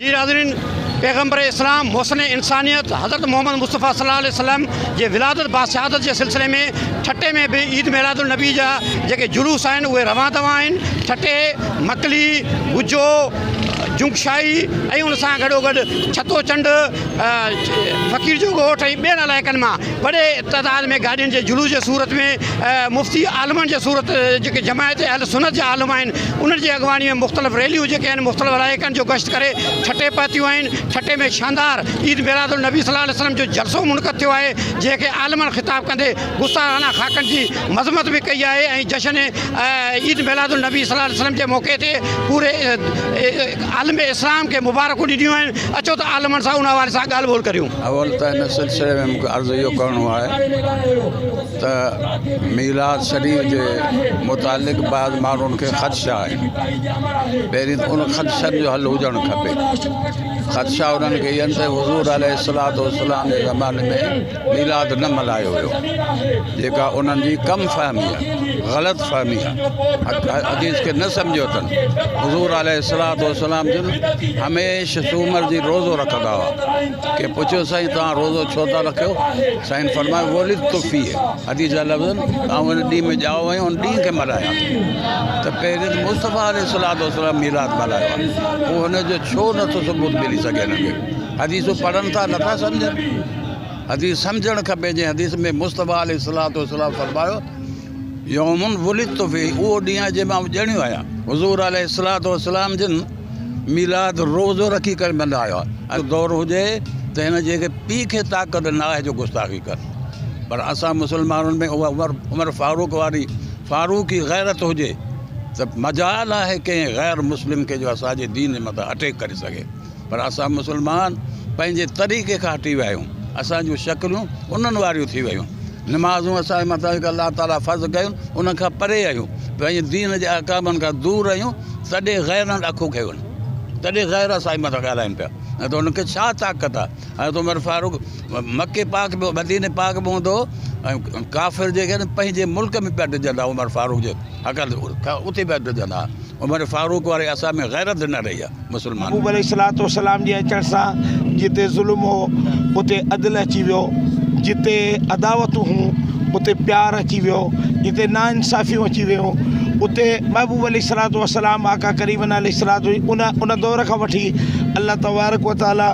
جي ناظرين پيغمبر اسلام محسن انسانيت حضرت محمد مصطفيٰ صلي الله عليه وسلم جي ولادت باسعادت جي سلسلي ۾ ٺٽي ۾ به عيد ميلاد النبي جا جيڪي جلوس آهن اهي روان دوان آهن ٺٽي مڪلي گجو جنگشاهي ۽ ان سان گڏو گڏ ڇتو چنڊ فقير جو ڳوٺ ۽ ٻين علائقن مان وڏي تعداد ۾ گاڏين جي جلوس جي صورت ۾ مفتي عالمن جي صورت جيڪي جماعت اهل سنت جا عالم آهن انهن جي اڳواڻي ۾ مختلف ريليون جيڪي آهن مختلف علائقن جو گشت ڪري ٺٽي پهتيون آهن ٺٽي ۾ شاندار عيد ميلاد النبي صلي الله عليه وسلم جو جلسو منعقد ٿيو آهي جنهن کي عالمن خطاب ڪندي گستاخانه خاڪن جي مذمت به ڪئي آهي ۽ جشن عيد ميلاد النبي صلي الله عليه وسلم جي موقعي تي پوري عالم اسلام کي مبارڪون ڏنيون آهن اچو ته عالمن سان ان حوالي سان ڳالهه ٻولهه ڪريون. اول ته ان سلسلي ۾ مون کي عرض اهو ڪرڻو آهي ته ميلاد شريف جي متعلق بعض ماڻهن کي خدشا آهن پهرين ته ان خدشن جو حل هجڻ کپي خدشا انهن کي اهي آهن ته حضور عليه الصلوة والسلام جي زماني ۾ ميلاد نه ملهايو ويو جيڪا انهن جي ڪم فهمي آهي غلط فهمي آهي حديث کي نه سمجهيو اٿن حضور عليه الصلوة والسلام جن هميشه سومر جي روزو رکندا هئا ڪنهن پڇيو سائين توهان روزو ڇو ٿا رکيو؟ سائين فرمايو ولدت فيه حديث جا لفظ آهن آئون ان ڏينهن ۾ ڄائو آهيان ان ڏينهن کي ملهايان ٿو ته پهرين ته مصطفيٰ عليه الصلوة والسلام ميلاد ملهايو آهي پوء هن جو ڇو نٿو ثبوت ملي سگهي هنن کي حديثون پڙهن ٿا نٿا سمجهن حديث سمجهڻ کپي جنهن حديث ۾ مصطفيٰ عليه الصلوة والسلام فرمايو يوم ولدت فيه اهو ڏينهن آهي جنهن ۾ آئون ڄڻيو آهيان حضور عليه الصلوة والسلام جن ميلاد روزو رکي ڪري ملهايو آهي ۽ دور هجي ته هن جي پيء کي طاقت نه آهي جو گستاخي ڪن پر اسان مسلمانن ۾ اها عمر عمر فاروق واري فاروقي غيرت هجي ته مجال آهي ڪنهن غير مسلم کي جو اسان جي دين جي مٿان اٽيڪ ڪري سگهي پر اسان مسلمان پنهنجي طريقي کان هٽي ويا آهيون اسان جون شڪليون انهن واريون ٿي ويون نمازون اسان جي مٿان جيڪا الله تعاليٰ فرض ڪيون ان کان پري آهيون پنهنجي دين جي احڪامن کان دور آهيون تڏهن غيرن اکو کنيو آهن تڏهن غير اسان جي مٿان ڳالهائن پيا نه ته انهن کي ڇا طاقت آهي حضرت عمر فاروق مڪي پاڪ ۾ مديني پاڪ ۾ هوندو هو ۽ ڪافر جيڪي آهن پنهنجي ملڪ ۾ پيا ڊڄندا عمر فاروق جي عقل کان اتي پيا ڊڄندا عمر فاروق واري اسان ۾ غيرت نه رهي آهي مسلمان. محبوب عليه الصلوة والسلام جي اچڻ سان جتي ظلم هو اتي عدل اچي ويو، جتي عداوتون هون اتي پيار اچي ويو، جتي ناانصافيون اچي ويون اتي محبوب عليه الصلوة والسلام آقا ڪريمن عليه الصلوة ان ان دور کان وٺي الله تبارڪ وتعالي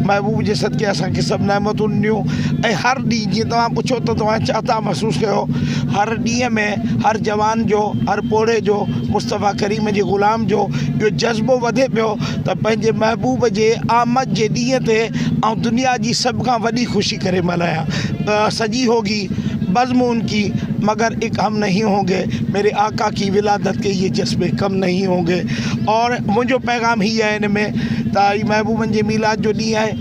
محبوب جي صدقي اسان کي سڀ نعمتون ڏنيون ۽ هر ڏينهن جيئن توهان پڇو ته توهان ڇا ٿا محسوس ڪيو هر ڏينهن ۾ هر جوان جو هر پوڙهي جو مصطفيٰ ڪريم جي غلام جو اهو جذبو وڌي پيو ته پنهنجي محبوب جي آمد جي ڏينهن تي آئون دنيا جي سڀ کان وڏي خوشي ڪري ملهايان. سجي هوگي بزم ان ڪي مگر اڪ هم نهين هونگي ميري آقا ڪي ولادت ڪي يي جذبي ڪم نهين هونگي اور منهنجو پيغام هي آهي ان ۾ ته هي محبوبن جي ميلاد جو ڏينهن آهي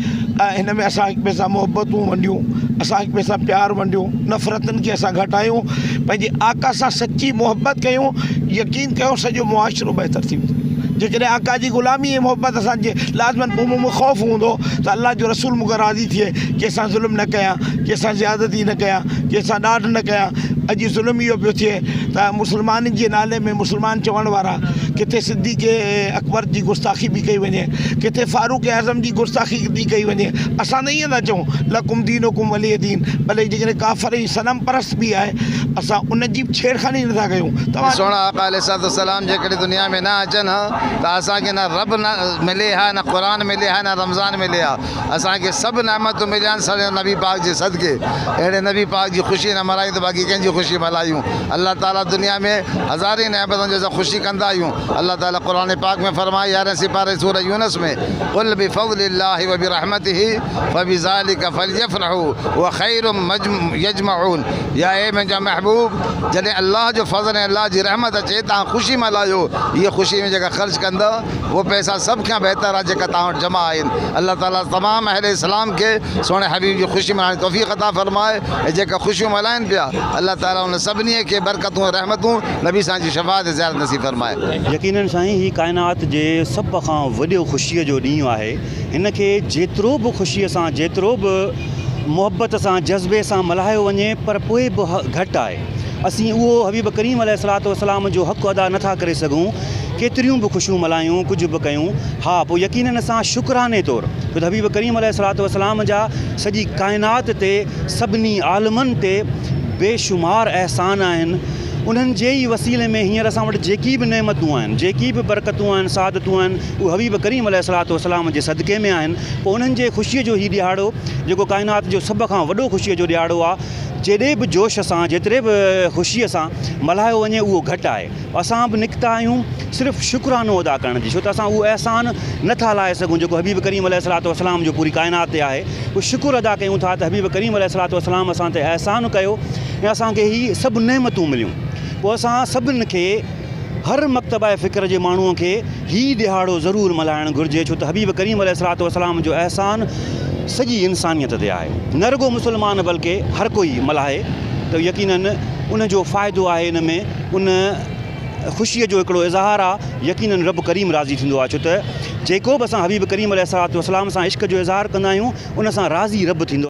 ۽ هن ۾ اسان هڪ ٻئي سان محبتون ونڊيون اسان هڪ ٻئي سان پيار ونڊيون نفرتن کي اسان گهٽايون پنهنجي آقا سان سچي محبت ڪيون يقين ڪيو سڄو معاشرو بهتر ٿي ويندو جيڪڏهن آقا جي غلامي ۽ محبت اسان جي لازمن پوء مون ۾ خوف هوندو ته الله جو رسول مون کان راضي ٿئي ڪنهن سان ظلم نه ڪيان ڪنهن سان زيادتي نه ڪيان ڪنهن سان ڏاڍ نه ڪيان اڄ ظلم اهو پيو ٿئي ته مسلمانن جي نالي ۾ مسلمان چوڻ وارا ڪٿي صديق اڪبر جي گستاخي به ڪئي وڃي ڪٿي فاروق اعظم جي گستاخي ٿي ڪئي وڃي اسان ته ائين ٿا چئون لڪم دينڪم ولي دين ڀلي جيڪڏهن ڪافر ۽ صنم پرست به آهي اسان ان جي به ڇيڙخاني نٿا ڪيون توهان سهڻا آقا عليه الصلوة والسلام جيڪڏهن دنيا ۾ نه اچن ها ته اسان کي نه رب نه ملي ها نه قرآن ملي ها نه رمضان ملي ها اسان کي سڀ نعمتون مليا آهن سهڻي نبي پاڪ جي صدقي اهڙي نبي پاڪ جي خوشي نه ملهايون ته باقي ڪنهن جي خوشي ملهايون الله تعالي دنيا ۾ هزارين نعمتن جو اسان خوشي ڪندا آهيون الله تعالي قرآن پاڪ ۾ فرمايو يارهين سيپاري سورة يونس ۾ قل بفضل الله وبرحمته فبذلک فليفرحوا هو خير يجمعون يا اي منهنجا محبوب جڏهن الله جو فضل ۽ الله جي رحمت اچي توهان خوشي ملهايو هيء خوشي ۾ جيڪا خرچ ڪندؤ اهو پئسا سڀ کان بهتر آهي جيڪا توهان وٽ جمع آهن الله تعالي تمام اهل اسلام کي سهڻي حبيب جي خوشي ملهائڻ جي توفيق عطا فرمائي ۽ جيڪا خوشيون ملهائن پيا الله تعالي انهن سڀني کي برڪتون ۽ رحمتون نبي سائين جي شفاعت ۽ زيارت نصيب فرمائي. يقينن سائين هي ڪائنات جي سڀ کان وڏيو خوشيء جو ڏينهن آهي. هن کي جيترو به خوشيء سان جيترو به محبت سان جذبي سان ملهايو وڃي پر پوء به گهٽ آهي. اسين اهو حبيب ڪريم عليه الصلوة والسلام جو حق ادا نٿا ڪري سگهون. ڪيتريون به خوشيون ملهايون ڪجهه به ڪيون ها پوء يقينن اسان شڪراني طور ڇو ته حبيب ڪريم عليه الصلوة والسلام جا سڄي ڪائنات تي سڀني عالمن تي بي شمار احسان آهن انهن جي ئي وسيلي ۾ هينئر اسان وٽ جيڪي به نعمتون آهن جيڪي به برڪتون آهن سعادتون آهن اهي حبيب ڪريم عليه الصلوة والسلام جي صدقي ۾ آهن پوء انهن جي خوشيء جو هي ڏهاڙو جيڪو ڪائنات جو سڀ کان وڏو خوشيء جو ڏهاڙو آهي جيڏي به جوش سان جيتري به خوشيء سان ملهايو وڃي اهو گهٽ آهي. اسان به نڪتا آهيون صرف شڪرانو ادا ڪرڻ جي ڇو ته اسان اهو احسان نه ٿا لاهي سگهون جيڪو حبيب ڪريم عليه الصلوة والسلام جو پوري ڪائنات تي آهي اهو شڪر ادا ڪيون ٿا ته حبيب ڪريم عليه الصلوة والسلام اسان تي احسان ڪيو ۽ اسان کي هي سڀ نعمتون مليون پوء اسان سڀن کي هر مڪتبه فڪر جي ماڻهوء کي هي ڏهاڙو ضرور ملهائڻ گهرجي ڇو ته حبيب ڪريم عليه الصلوة والسلام جو احسان سڄي انسانيت تي آهي نه رڳو مسلمان بلڪه هر ڪوئي ملهائي ته يقينن ان جو فائدو آهي ان ۾ ان خوشيء جو هڪڙو اظهار آهي يقينن رب ڪريم راضي ٿيندو آهي ڇو ته جيڪو به اسان حبيب ڪريم عليه الصلوة والسلام سان عشق جو اظهار ڪندا آهيون ان سان راضي رب ٿيندو.